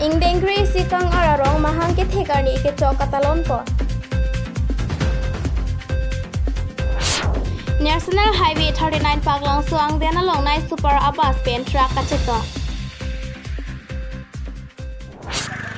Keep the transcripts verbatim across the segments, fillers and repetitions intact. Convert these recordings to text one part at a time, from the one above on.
Ingdeng kre-isi kang-ar arong mahang kethek arni kechok katalon pon. National Highway thirty-nine Paklangso angdeng along nai super abas pen truck kachetong.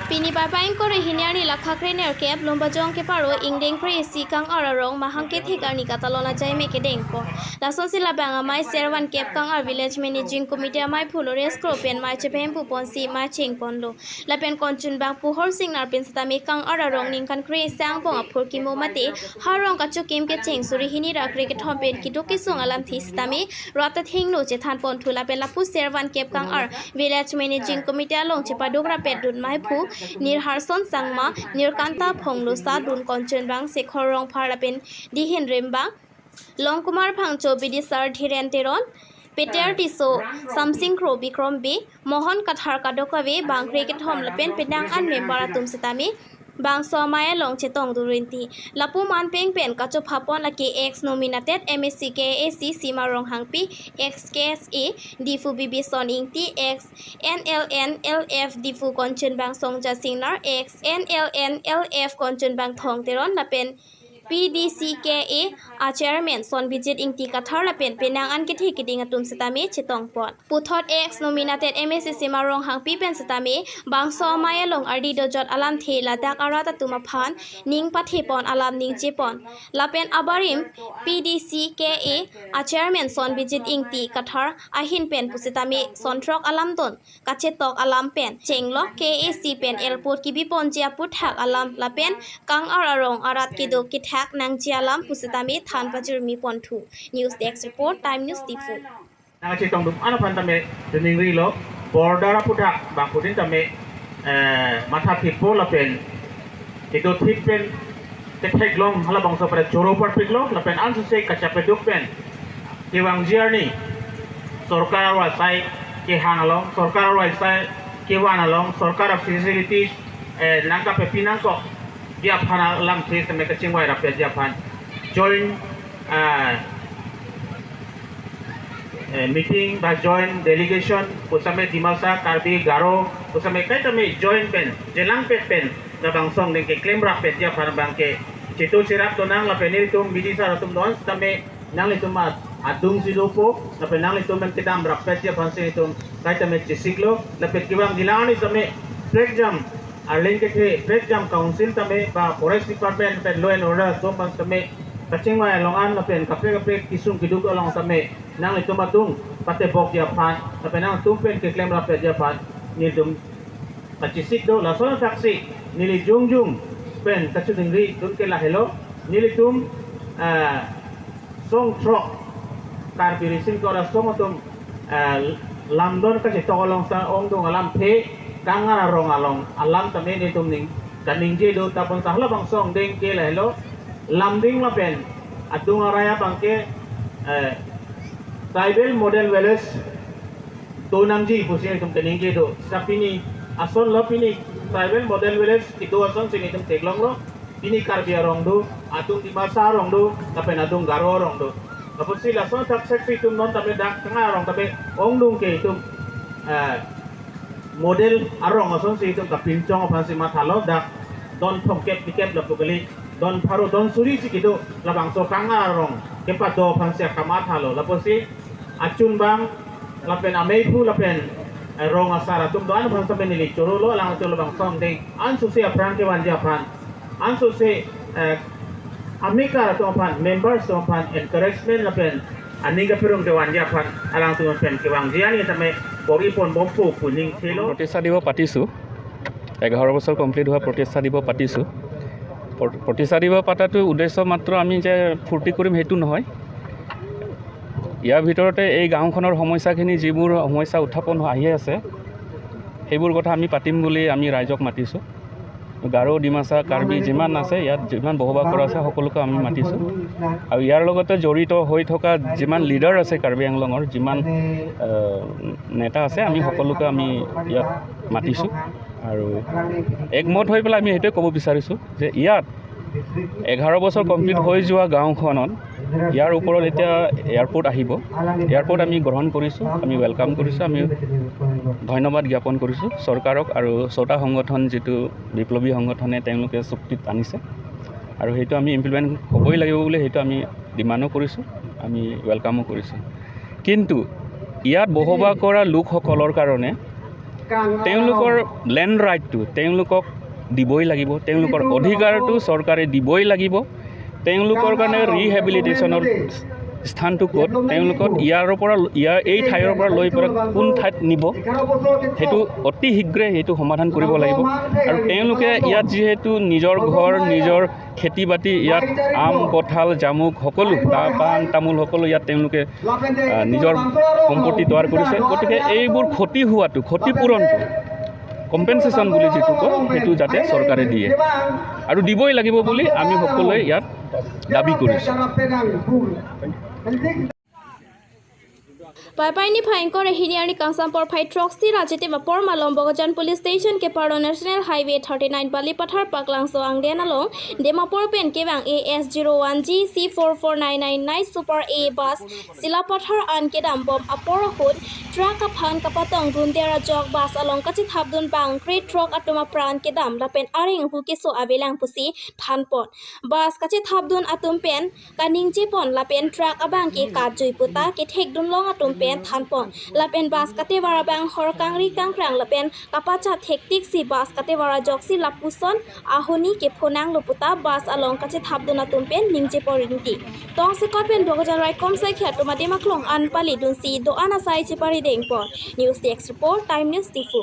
Pini Parpa ingkoi ra hini arni lakha krenerkep Lumbajong keparo ingdeng kre-isi kang-ar arong mahang kethek arni katalon ajai me kedeng pon. Lasonsi labang amei Servan Kep Kang-ar Village Managing Committee amei phu Lawrence Kro pen mei chephem pu ponsi mei cheng ponlo. Lapen Konchenbang Puhor Singnar pen sitame kang-ar arong ningkan kre-isi angbong aphurkimo mate ha arong kachokim kecheng suri hini ra kre kethom pen keduk kesung alamthe sitame rat athengno chethan ponthu lapen lapu Servan Kep Kang-ar Village Managing Committee along chepaduk rapet dun mei phu Nirharson Sangma, Nirkanta Phonglosa, dun Konchenbang Sekhor Rongphar lapen Dihin Rimbang, Longkumar Phangcho, Bidisar Dhiren Teron, Peter Tisso, Samsing Kro, Bikrom Bey, Mohon Kathar kadokave bang kre kethom lapen penang an member atum sitame bangso amei along chetong dun rinti. Lapu manpeng pen kachopha pon lake ex nominated M A C K A C Sima Ronghangpi, ex K S A Diphu Bibison Ingti, ex N L N L F Diphu Konchenbang Songja Singnar, ex N L N L F Konchenbang Thong Teron lapen P D C K A a Chairman Sonbijit Ingti Kathar lapen penang an kethe keding atum sitame chetong pon. Puthot ex nominated M A C Sima Ronghangpi pen sitame bangso amei along ardi dojot alamthe ladak arat atum aphan ning pathe pon alam ningje pon. Lapen abarim P D C K A a Chairman Sonbijit Ingti Kathar ahin pen pusitame sonthrok alam don kachetok alam pen chenglok K A C pen airport kebi ponji aputhak alam lapen kang-ar arong arat keduk kethak nangji alam pusitame than pajirmi ponthu. News Desk Report, Time News Diphu. Nangchetong dum ano aphan tame dening rilo border aputhak bangpudin tame, eh, matha thippo lapen kedo thip pen ketheklong halabangso pada choro parpiklo lapen ansose kachapeduk pen kevangji arni sorkar arlo asai kehang along, sorkar arlo asai kevan along, sorkar a facilities, eh, nangkapepi nangkok dia aphan alamthe tame kachingvai rapet dia aphan joint, ah, eh, meeting ba joint delegation pusitame Dimasa, Karbi, Garo pusitame kaitame joint pen jelang pet pen labangso angdeng keklem rapet dia aphan bangke chetu cherap donang lapen nelitum media sar atum don sitame nanglitum adung si dopo lapen nanglitum pen kedam rapet dia aphansi nelitum kaitame chesiklo lapen kevangjilang arni tame prekjam arleng kethe prekjam council tame ba forest department pen law and order atum pen tame kachingvai along an lapen kaprek kaprek kesung keduk along tame nanglitum adung patebok dia aphan lapen nangtum pen keklem rapet dia aphan nelitum kachesik do. Lason athaksi neli jongjong pen kachoningri dun ke lahelo, nelitum, ah, song throk Karbi Riso Ingkoi asong atum, eh, lamdon kachetok along sa ongdung alamthe kang-ar arong along alam tame nelitum ning kaningje do. Tapon sa halabangso angdeng ke lahelo, Lumding lapen adung arai abangke, eh, tribal model village do nangji pusi nelitum kaningje do. Sa pini asonlo, pini tribal model village kedo asonsi nelitum theklonglo. Pini Karbi arong do, adung Dimasa arong do, lapen adung Garo arong do. Lapusi lason thakthak si itum non tame dak kang-ar arong tame ongdung ke itum, eh, model arong asonsi itum kapinchong aphansi mathalo, dak don thomkep phlikep lapu kali, don pharo don suri si kedo labangso kang-ar arong kepado aphansi akamathalo. Lapusi achunbang lapen ameiphu lapen, eh, rong asar atum do-an aphan tame neli chorolo, alangtum labangso angdeng ansose aphrang kevanji aphan, ansose, eh, amekar atum aphan, members atum aphan encouragement lapen aning kapherung kevanji aphan alangtum pen kevangji arni tame bor-i ponbompo pu ning thelo. প্ৰতিষ্ঠা দিৱস পাতিছোঁ, এঘাৰ বছৰ কমপ্লিট হোৱা প্ৰতিষ্ঠা দিৱস পাতিছোঁ। প্ৰ-, প্ৰতিষ্ঠা দিৱস পাতাটো উদ্দেশ্য মাত্ৰ আমি যে ফূৰ্তি কৰিম সেইটো নহয়। ইয়াৰ ভিতৰতে এই গাঁওখনৰ সমস্যাখিনি, যিবোৰ সমস্যা উত্থাপন হৈ আহি আছে, সেইবোৰ কথা আমি পাতিম বুলি আমি ৰাইজক মাতিছোঁ। গাৰো, ডিমাচা, কাৰ্বি যিমান আছে, ইয়াত যিমান বসবাস কৰা আছে, সকলোকে আমি মাতিছোঁ। আৰু ইয়াৰ লগতে জড়িত হৈ থকা যিমান লিডাৰ আছে কাৰ্বি আংলঙৰ, যিমান, আহ, নেতা আছে, আমি সকলোকে আমি ইয়াত মাতিছোঁ। আৰু একমত হৈ পেলাই আমি সেইটোৱে ক'ব বিচাৰিছোঁ যে ইয়াত এঘাৰ বছৰ কমপ্লিট হৈ যোৱা গাঁওখনত ইয়াৰ ওপৰত এতিয়া এয়াৰপৰ্ট আহিব। এয়াৰপৰ্ট আমি গ্ৰহণ কৰিছোঁ, আমি ৱেলকাম কৰিছোঁ, আমি ধন্যবাদ জ্ঞাপন কৰিছোঁ চৰকাৰক আৰু ছটা সংগঠন, যিটো বিপ্লৱী সংগঠনে তেওঁলোকে চুক্তিত আনিছে আৰু সেইটো আমি ইমপ্লিমেণ্ট হ'বই লাগিব বুলি সেইটো আমি ডিমাণ্ডো কৰিছোঁ, আমি ৱেলকামো কৰিছোঁ। কিন্তু ইয়াত বসবাস কৰা লোকসকলৰ কাৰণে তেওঁলোকৰ লেণ্ড ৰাইটটো তেওঁলোকক দিবই লাগিব, তেওঁলোকৰ অধিকাৰটো চৰকাৰে দিবই লাগিব। তেওঁলোকৰ কাৰণে ৰিহেবিলিটেশ্যনৰ স্থানটো ক'ত, তেওঁলোকক ইয়াৰ পৰা, ইয়াৰ এই ঠাইৰ পৰা লৈ পেলাই কোন ঠাইত নিব, সেইটো অতি শীঘ্ৰে সেইটো সমাধান কৰিব লাগিব। আৰু তেওঁলোকে ইয়াত যিহেতু নিজৰ ঘৰ, নিজৰ খেতি বাতি, ইয়াত আম, কঁঠাল, জামুক সকলো, তা-, পাণ, তামোল সকলো ইয়াত তেওঁলোকে, আহ, নিজৰ সম্পত্তি তৈয়াৰ কৰিছে। গতিকে এইবোৰ ক্ষতি হোৱাটো, ক্ষতিপূৰণটো, কম্পেনচেশ্যন বুলি যিটো কয়, সেইটো যাতে চৰকাৰে দিয়ে আৰু দিবই লাগিব বুলি আমি সকলোৱে ইয়াত দাবী কৰিছোঁ। Paipai niphai ingkoi ra hini arni kangsam porphai throksi ra Chiti apor malom Bokajan Police Station kepar along National Highway thirty nine Balipathar Paklangso angdeng along Dimapur pen kevang A S zero one G C four four nine nine night super A bus Silapathar an kedam bom apor ahut truck aphan kapatong dunde ajok bus along kachethapdun bangkre throk atum apran kedam lapen areng hu keso avelang pusi thanpon. Bus kachethapdun atum pen kaningjepon lapen truck abangke katjui puta kethekdun long atum pen thanpon. Lapen bus katevar abang hor kangri kangkrang lapen kapachat thektiksi bus katevar ajoksi lapuson ahoni kephonanglo puta bus along kachethapdun atum pen ningjepon rinti. Tongsekot pen Bokajan raikom saikhi atum adim aklong an palidunsi do-an asai chepari dengpon. News Desk Report, Time News Diphu.